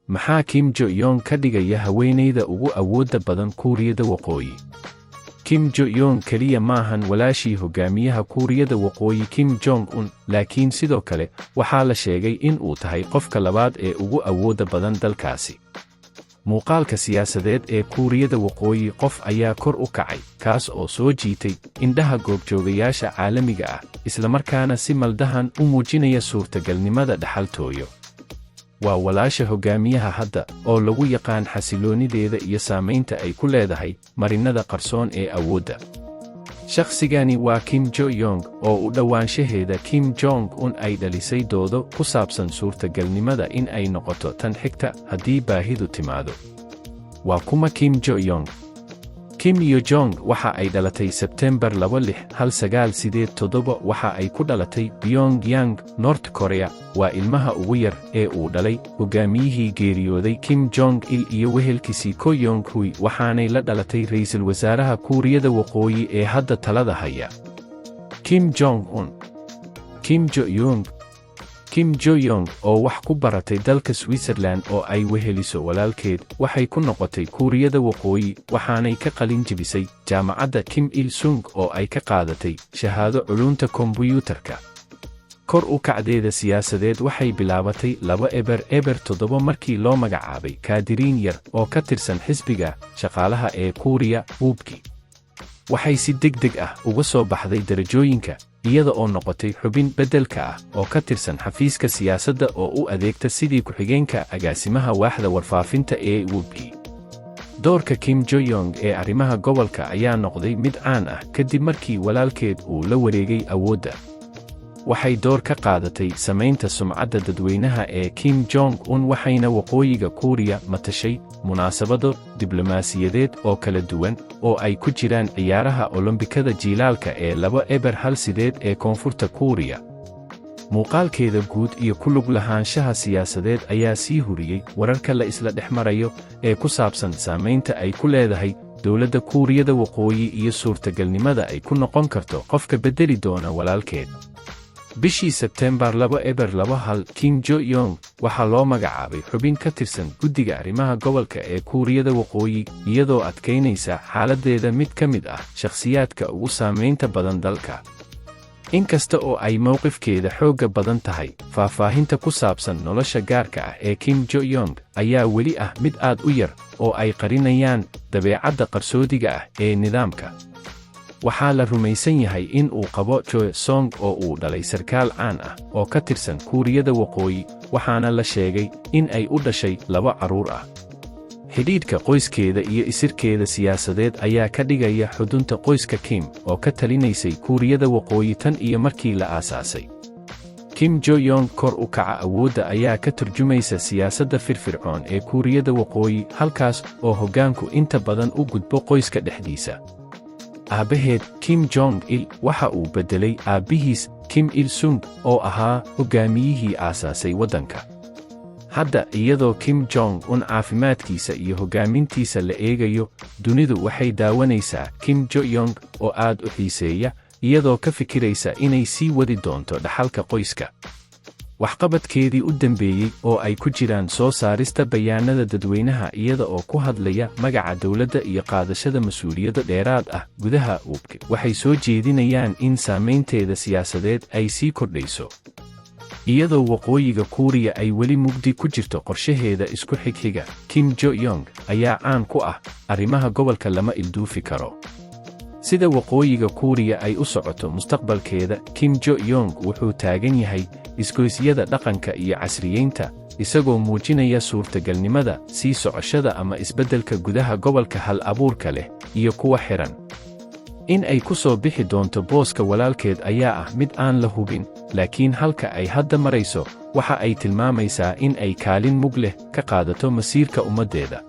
Maxaa Kim Jo-yong ka dhigaya haweenayda ugu awoodda badan Kuuriyada Waqooyi? Kim Jo-yong keliya maahan walaashii hogaamiyaha Kuuriyada Waqooyi Kim Jong-un, laakiin sidoo kale waxaa la sheegay in uu tahay qofka labaad ee ugu awoodda badan dalkaasi. Muuqaalka siyaasadeed ee Kuuriyada Waqooyi qof ayaa kor u kacay, kaas oo soo jiitay indhaha goobjoogayaasha caalamiga ah, islamarkaana si maldahan u muujinaya suurtagalnimada dhaxaltooyo. Waa walaasha hogaamiyaha hadda, oo lagu yaqaan xasiloonideeda iyo saamaynta ay ku leedahay marinnada qarsoon ee awoodda. Shakhsigani waa Kim Jo-yong, oo u dhowaanshaheeda Kim Jong-un ay dhalisay doodo ku saabsan suurtagalnimada in ay noqoto tan xigta haddii baahidu timaado. Waa kuma Kim Jo-yong? Kim Yo Jong waxa ay dhalatay Sebtembar 26, 1987. Waxa ay ku dhalatay Pyongyang, North Korea. Waa ilmaha ugu yar ee uu dhalay hogaamiyihii geeriyooday Kim Jong Il iyo wehelkiisii Ko Yong Hui, waxaanay la dhalatay ra'iisul wasaaraha Kuuriyada Waqooyi ee hadda talada haya, Kim Jong Un. Kim Jo-yong. Kim Jo-yong, oo wax ku baratay dalka Switzerland oo ay weheliso walaalkeed, waxay ku noqotay Kuuriyada Waqooyi, waxaanay ka qalin jebisay jaamacadda Kim Il Sung oo ay ka qaadatay shahaado culuumta kombuyuutarka. Kor u kacdeeda siyaasadeed waxay bilaabatay 2007, markii loo magacaabay kaadiriin yar oo ka tirsan Xisbiga Shaqaalaha ee Kuuriya Wuubki. Waxay si degdeg ah uga soo baxday darajooyinka, iyada oo noqotay xubin beddelka ah oo ka tirsan xafiiska siyaasadda oo u adeegta sidii ku-xigeenka agaasimaha waaxda warfaafinta ee Wubki. Doorka Kim Jo-yong ee arrimaha gobolka ayaa noqday mid caan ah kadib markii walaalkeed uu la wareegay awoodda. Waxay door ka qaadatay samaynta sumcadda dadweynaha ee Kim Jong Un, waxayna Waqooyiga Kuuriya matashay munaasabado diblomaasiyadeed oo kala duwan, oo ay ku jiraan Ciyaaraha Olombikada Jiilaalka ee 2018 ee Koonfurta Kuuriya. Muuqaalkeeda guud iyo ku lug lahaanshaha siyaasadeed ayaa sii huriyey wararka la isla dhex marayo ee ku saabsan saamaynta ay ku leedahay dowladda Kuuriyada Waqooyi iyo suurtagalnimada ay ku noqon karto qofka beddeli doona walaalkeed. Bishii Sebtembar 2021, Kim Jo-yong waxaa loo magacaabay xubin ka tirsan guddiga arrimaha gobolka ee Kuuriyada Waqooyi, iyadoo adkaynaysa xaaladdeeda mid ka mid ah shakhsiyaadka ugu saamaynta badan dalka. Inkasta oo ay mowqifkeeda xoogga badan tahay, faahfaahinta ku saabsan nolosha gaarka ah ee Kim Jo-yong ayaa weli ah mid aad u yar, oo ay qarinayaan dabeecadda qarsoodiga ah ee nidaamka. Waxaa la rumaysan yahay in uu qabo Joe Song, oo uu dhalay sarkaal caan ah oo ka tirsan Kuuriyada Waqooyi, waxaana la sheegay in ay u dhashay laba carruur ah. Xidhiidhka qoyskeeda iyo isirkeeda siyaasadeed ayaa ka dhigaya xudunta qoyska Kim oo ka talinaysay Kuuriyada Waqooyi tan iyo markii la aasaasay. Kim Jo-yong kor u kaca awoodda ayaa ka turjumaysa siyaasadda firfircoon ee Kuuriyada Waqooyi, halkaas oo hoggaanku inta badan u gudbo qoyska dhexdiisa. Aabbaheed Kim Jong Il waxa uu beddelay aabbihiis Kim Il Sung, oo ahaa hoggaamiyihii aasaasay waddanka. Hadda, iyadoo Kim Jong Un caafimaadkiisa iyo hoggaamintiisa la eegayo, dunidu waxay daawanaysaa Kim Jo-yong oo aad u xiiseeya, iyadoo ka fikiraysa inay sii wadi doonto dhaxalka qoyska. Waxqabadkeedii u dambeeyey, oo ay ku jiraan soo saarista bayaanada dadweynaha iyada oo ku hadlaya magaca dowladda iyo qaadashada mas'uuliyado dheeraad ah gudaha UBK, waxay soo jeedinayaan in saamaynteeda siyaasadeed ay sii kordhayso. Iyadoo Waqooyiga Kuuriya ay weli mugdi ku jirto qorshaheeda isku xigxiga, Kim Jo-yong ayaa caan ku ah arrimaha gobolka lama ilduufi karo. Sida Waqooyiga Kuuriya ay u socoto mustaqbalkeeda, Kim Jo-yong wuxuu taagan yahay isgoysyada dhaqanka iyo casriyeynta, isagoo muujinaya suurtagalnimada sii socoshada ama isbeddelka gudaha gobolka hal abuurka leh iyo kuwa xiran. In ay ku soo bixi doonto booska walaalkeed ayaa ah mid aan la hubin, laakiin halka ay hadda marayso waxa ay tilmaamaysaa in ay kaalin mug leh ka qaadato masiirka ummaddeeda.